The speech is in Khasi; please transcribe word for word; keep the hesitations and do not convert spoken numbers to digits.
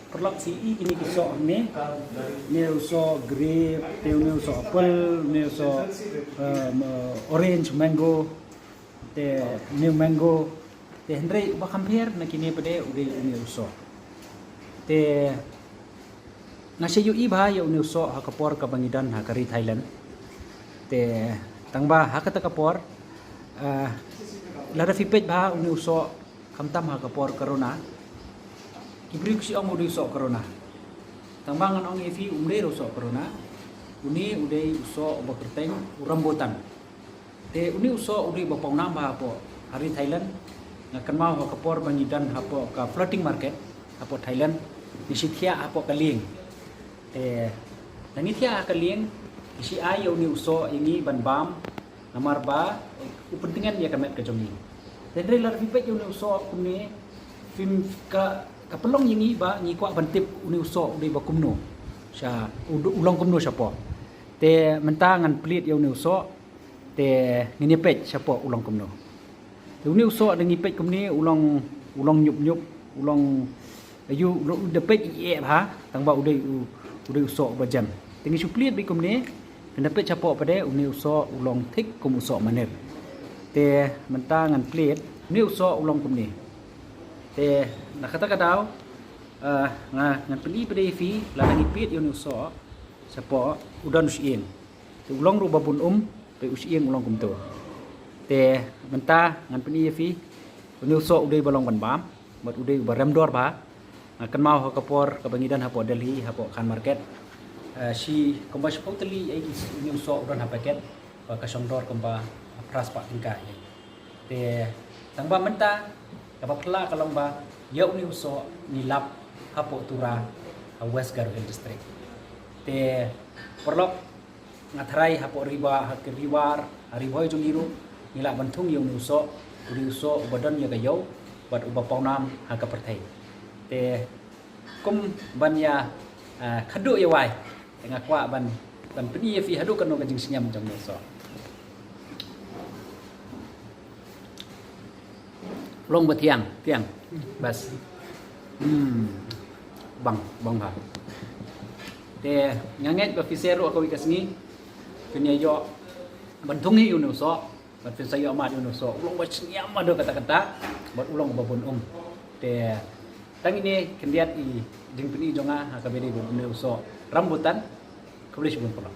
Paralok, phi i kine ki soh hangne. Une u soh grape, te une u soh apple, une u soh, um, uh, orange, mango, te une u mango. Te hynrei uba kham pher na kine pat de u dei une u soh. Te nga shu ïohi bha ïa une u soh ha ka por kaba ngi don ha ka ri Thailand. Te tang ba ha kata ka por, uh, lada phi peit bha une u soh khamtam ha ka por corona. Ki briew ki shu ong u dei u soh corona. Tang ba ngan ong ïa phi, um dei u soh corona. Une u dei u soh uba kyrteng u rambutan. Te une u soh u dei uba pawnam bha hapoh ha ri Thailand. Nga kynmaw ha ka por ba ngi don hapoh ka floating market hapoh Thailand, ngi shu thiah hapoh ka lieng. Te lada ngi thiah ha ka lieng, ngi shu ai ïa une u soh ïa ngi ban bam. Namar ba u pyntngen ïa ka met ka jong ngi. Te hynrei lada phi peit ïa une u soh kumne, phim ka, ka pynlong ïa ngi ba ngi kwah ban tip une u soh u dei ba kumno, sha u, u long kumno shapoh. Te mynta ngan plie ïa une u soh, te ngin ïa peit shapoh u long kumno. Te une u soh da ngi peit kumne u long, u long ñiup ñiup, u long, aïu, u long, da peit i eh bha, tang ba u dei u, u dei u soh uba jem. Te ngi shu plie beit kumne, phin da peit shapoh pat de, une u soh u long thik kum u soh manir. Te mynta ngan plie, une u soh u long kumne. Te na kata ka daw, uh, nga, ngan pyni pat de ïa phi, lada ngi plie ïa une u soh shapoh, u don u shyieng. Te u long ruh uba bun um, peit u shyieng u long kumto. Te mynta ngan pyni ïa phi, une u soh u dei uba long ban bam, bad u dei uba rem dor bha. Nga kynmaw ha ka por kaba ngi don hapoh Delhi, hapoh Khan Market, eh, shi kumba shiphew tylli ïa une u soh u don ha packet, ba ka shong dor kumba phra spah tyngka ïa. Te tang ba mynta kaba phylla ka long ba ïa une u soh ngi lap hapoh Tura, ha West Garo Hills District. Te paralok, nga tharai hapoh Ri Bhoi, ha ki Ri War, ha Ri Bhoi jong ngi ruh ngi lah ban thung ïa une u soh, une u soh uba don ïa ka ïew bad uba pawnam ha ka pyrthei. Te kum ban ïa, ah, khatduh ïa wai, te nga kwah ban, ban pyni ïa phi haduh kano ka jingsngem jong une u soh. Long ba thiang, thiang. Bas. Hmm. Bang, bang ha. Te nga ngeit ba phi sngewthuh kawei ka sngi phin ïa ïoh ban thung hi ïa une u soh, bad phin sa ïoh mad ïa une u soh. U long ba sngem haduh katta katta, bad u long ba bun um. Te tang ine khyndiat i jingpyni jong nga ha kaba ïadei bad une u soh rambutan. Khublei shibun paralok.